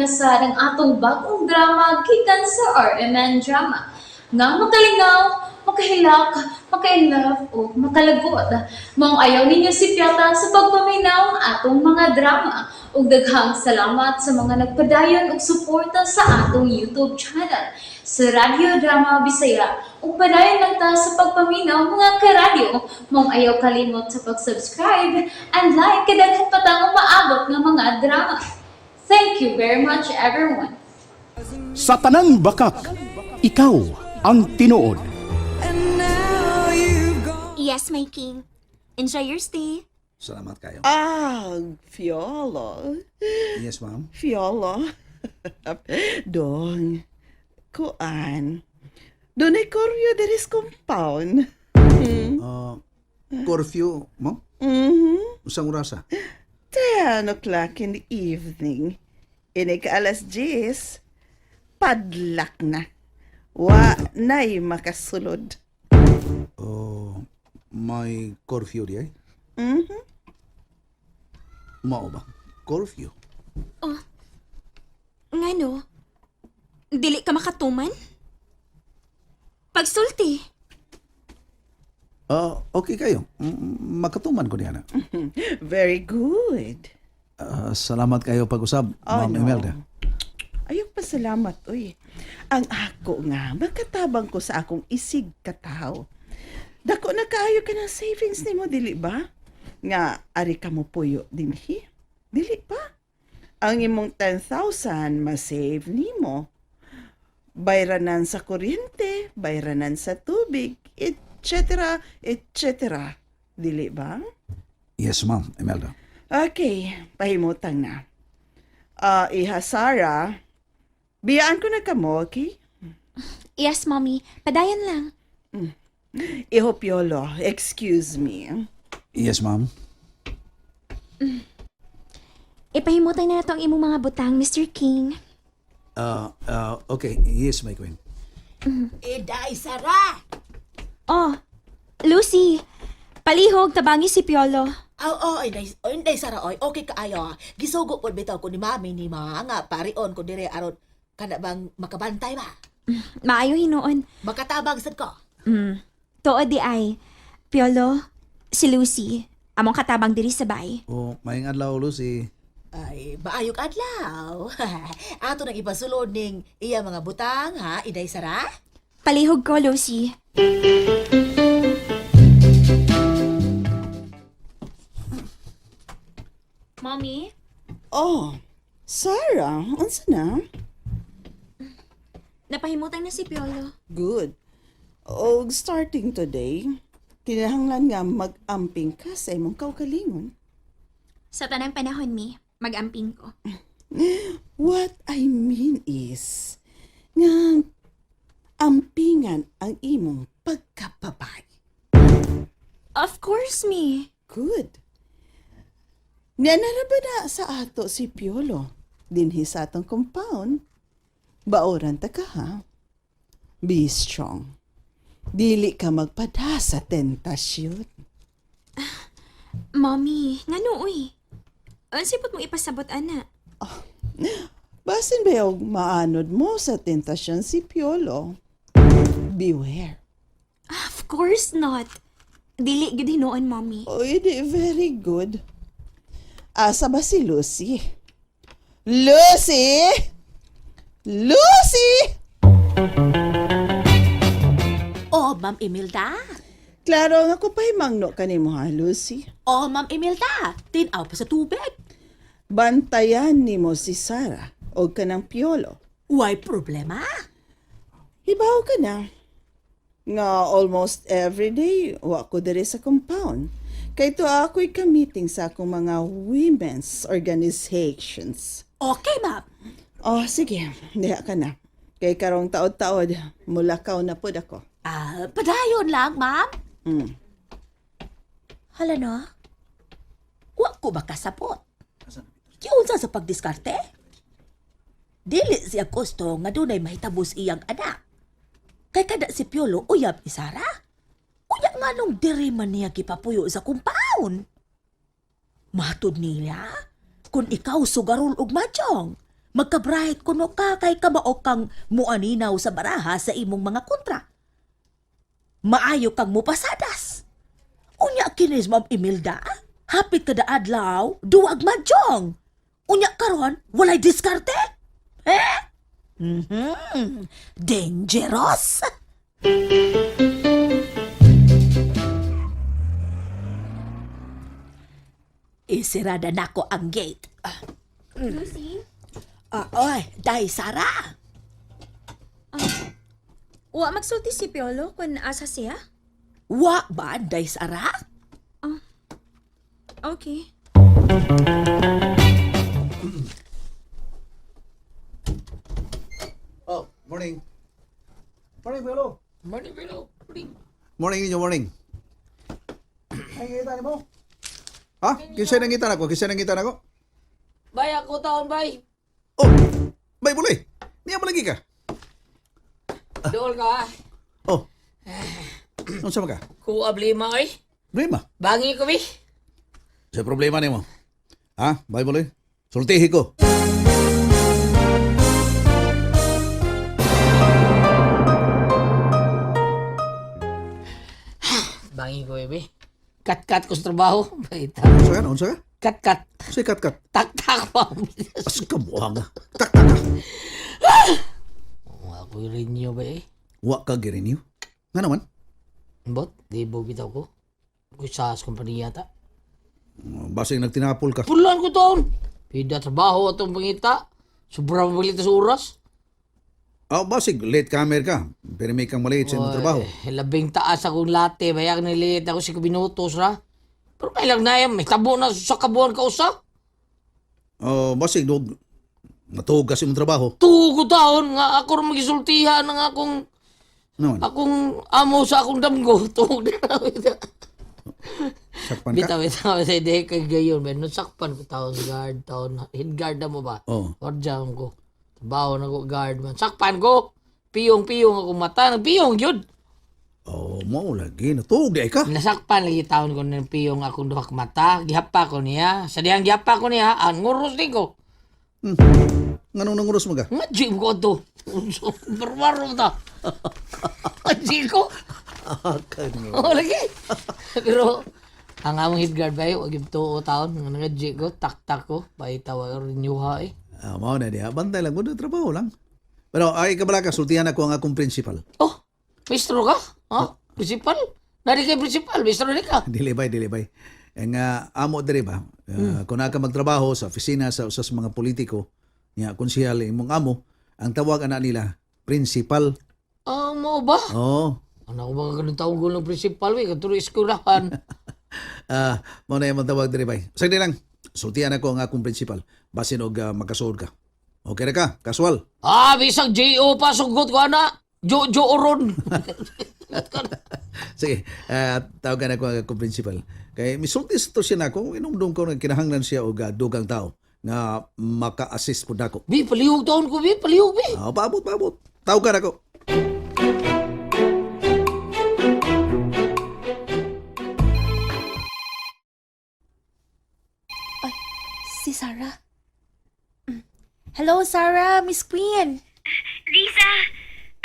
na sad ang atong bagong drama gikan sa RMN Drama. Nga makalingaw, makahilak, maka-inlove o makalagot. Maong ayaw ninyo sipyata sa pagpaminaw ang atong mga drama. Ug daghang salamat sa mga nagpadayon og suporta sa atong YouTube channel sa Radyo Drama Bisaya. Ug padayon lang ta sa pagpaminaw, mga karadyo. Maong ayaw kalimot sa pag-subscribe and like kay daghan pa tang umaabot nga mga drama. Thank you very much, everyone. Sa tanang bakak, ikaw ang tinuod. Yes, my king. Enjoy your stay. Salamat kayo. Ah, Fiolo. Yes, ma'am. Fiolo. Dong. Kuan. Dunay curfew diri sa compound. Curfew, ma'am? Mhm. Usang orasa? 10 o'clock in the evening. Inig alas 10. Padlak na. Wa na'y makasulod. Oh, may curfew diay? Mao ba? Curfew? Ngano? Dili ka makatuman? Pagsulti. Ah, okay kayo. Makatuman ko niya na. Very good. Ah, salamat kayo pag-usab, Oh, Ma'am no. Imelda. Ayaw pasalamat, uy. Ang ako nga, makatabang ko sa akong isig kataw. Dako na kaayo ka ng savings nimo, dili ba? Nga, ari ka mo puyo dinhi. Dili ba? Ang imong 10,000 masave nimo. Bayranan sa kuryente, bayranan sa tubig, etc., etc. Dili ba? Yes, Ma'am Imelda. Okay, pahimutang na. Ah, iha Sarah, biyaan ko na kamo, okay? Yes, Mommy. Padayon lang. Iho Piolo, excuse me. Yes, ma'am. Ipahimutay na nato ang imong mga butang, Mr. King. Ah, ah, okay. Yes, my queen. Inday Sara! Oh, Lucy. Palihog, tabangi si Piolo. Aw, oh, inday, oh, inday Sara, oy, okay kaayo. Gisugo pod bitaw ko ni mami ni mga nga parion ko dire aron kana bang makabantay ba? Maayo hinuon. Makatabang sad ko. Tuod diay. Piolo, si Lucy. Among katabang diri sa bay. Oh, maayong adlaw, Lucy. Ay, maayong adlaw. Ato nang ipasulod ning iya mga butang, ha, Inday Sara? Palihog ko, Lucy. Mommy? Oh, Sarah, unsa na? Napahimutang na si Piolo. Good. Og starting today, kinahanglan nga mag-amping ka sa imong kaugalingon. Sa tanang panahon, Mi, mag-amping ko. What I mean is, nga ampingan ang imong pagkababae. Of course, Mi. Good. Nianara ba na sa ato si Piolo? Dinhi sa atong compound. Baoran ta ka ha? Be strong. Dili ka magpada sa tentasyon. Mommy, ngano uy? Unsay pud mo ipasabot ana? Basin ba yung maanod mo sa tentasyon si Piolo? Beware. Of course not. Dili gid hinuon, Mommy. Oy, di, very good. Asa ba si Lucy? Lucy! Lucy! Oh, Ma'am Imelda. Klaro nga ko pahimangno kanimo ha, Lucy. Oh, Ma'am Imelda, tinaw pa sa tubig. Bantayan nimo si Sarah o kanang Piolo. Way problema. Hibaw ka na. Nga almost every day, wa ko diri sa compound. Kay tuwa ako'y ka-meeting sa akong mga women's organizations. Okay, ma'am. Oh, sige. Diha ka na. Kay karong taod-taod, mulakaw na pud ako. Ah, padayon lang, ma'am. Hala na. Wa ko makasabot. Giunsa sa pagdiskarte? Dili siya gusto nga dunay mahitabos iyang anak. Kay kada si Piolo uyab ni Sara. Unya nga nung diri man niya gipapuyo sa compound. Matud niya, kung ikaw sugarol og mahjong, Magka-bright kuno ka kay kamao kang muaninaw sa baraha sa imong mga kontra. Maayo kang mupasadas. Unya kinis Ma'am Imelda, hapit kada adlaw, duwag mahjong. Unya karon walay diskarte. Eh? Dangerous. Isirada nako ang gate. Lucy? Ah, oy, day Sara. Wa magsulti si Piolo kung asa siya? Wa ba, day Sara? Okay. Oh, morning. Morning, Piolo. Morning, Pilo. Morning. Morning ninyo, morning. Ay, ngita ni mo. Ha? Kinsa nangita nako? Kinsa nangita nako? Bay, ako taon, bay. Oh, bay boleh. Niya mo lagi ka. Dool ka, ah. Oh. Unsa man ka? Kuha blima, oy. Problema. Bangi ko, bi. Sa problema nimo. Ha? Bay boleh. Sultihi ko. Bangi ko, bi. Kat-kat ko sa trabaho. Baita. Unsa ka? Unsa ka? Kat-kat. Say kat kat. Tak-tak pa. As ka buang. Tak tak ka. Wa ko renew, bay. Wa ka girenew. Nga naman? Bot, di bo bitaw ko. Ko sa kompanya ta. Basing nagtinapol ka. Pulan ko taon. Pida trabaho atong pangita. Sobra mabalita sa oras. Oh, basig late comer ka. Pero may kang maliit sa imong trabaho. Eh, labing taas akong latte. Bayag niliit ako 5 minutos ra. Pero may lang na yan. May tabo na sa kabuan ka usa. Oh, basig dog natuog ka sa imong trabaho. Tugo taon nga ako ra magisultihan ang akong Ano man? akong amo sa akong damgo. Tuog na. Sakpan ka. Bitaw bitaw sa di kay gayon men sakpan ko taon guard taon head guard na mo ba? Oh. Guardian ko. Trabaho na ko guard man. Sakpan ko. Piyong-piyong ako mata. Nagpiyong yun. Oh, mo lagi natuog di ay ka. Nasakpan lagi taon ko ng piyong akong duha ka mata. Gihapa ko niya. Sa diyang gihapa ko niya, ang nguros din ko. Nganong nanguros mo ka? Nga, gym ko to. Barbaro ta. Gym ko. Oo, lagi. Pero, ang among head guard ba wag yung tuo taon. Nga nga ko, tak-tak ko. Baita, wa renew ha eh. Ah, mao na diha. Bantay lang kuno trabaho lang. Pero ay kabala ka sultihan ako ang akong principal. Oh, mistro ka? Ha? Principal? Nari kay principal, mistro ni ka. Dili bay, dili bay. Ang amo diri ba? Kung naa ka magtrabaho sa opisina sa usas mga politiko, niya konsehal imong amo, ang tawag ana nila principal. Ah, mo ba? Oh. Ano ko mga ganun taong gulong principal, we, katuro eskwelahan. Ah, mao na imong tawag diri bay. Sagdi lang. Sultihan ako ang akong principal. Basin og makasuod ka. Okay ra ka? Casual. Ah, bisag J.O. pa, sugot ko, ana. Jo, Jo, Oron. Sige, tawagan ako ang akong principal. Kay misulti sa to siya nako, inumdum ko nga kinahanglan siya og dugang tao nga maka-assist pud nako. Bi, palihog taon ko, bi, palihog, bi. Ah, paabot, paabot. Tawagan ako. Si Sarah. Hello, Sarah. Miss Queen. Risa,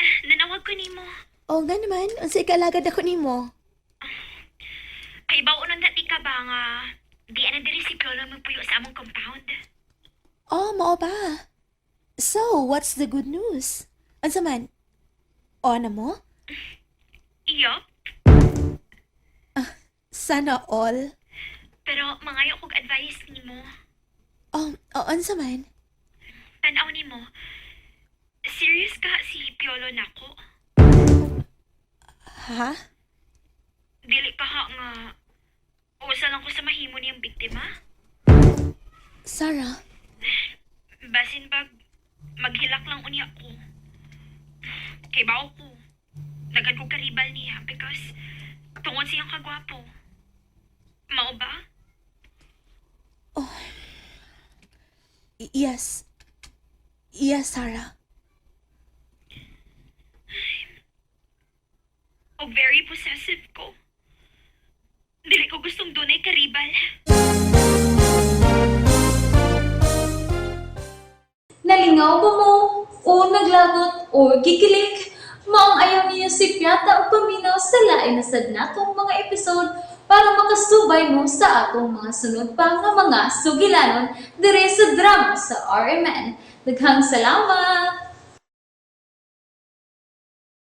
ah, nanawag ko nimo. Oh, nga naman. Unsay kalagad ako nimo. Kay baon dati ka ba nga di ana diri si Piolo magpuyo sa among compound. Oh, mao ba? So, what's the good news? Unsa man? O na mo? Iyo, Sana all. pero mangayo kog advice nimo. Oh, oh unsa man? Tan-aw nimo. Serious ka si Piolo nako? Ha? Dili pa ha nga usa lang ko sa mahimo niyang biktima. Sarah, Basin bag maghilak lang unya ko. Kay bao ko. Daghan kog karibal niya because tungod siyang kagwapo. Mao ba? yes. Yes, Sarah. Og very possessive ko. Dili ko gustong dunay karibal. Nalingaw ba mo? O naglagot o gikilig? Maong ayaw niyo si Piata o paminaw sa lain na sad natong mga episode para makasubay mo sa atong mga sunod pa nga mga sugilanon dire sa drama sa RMN. Daghang salamat!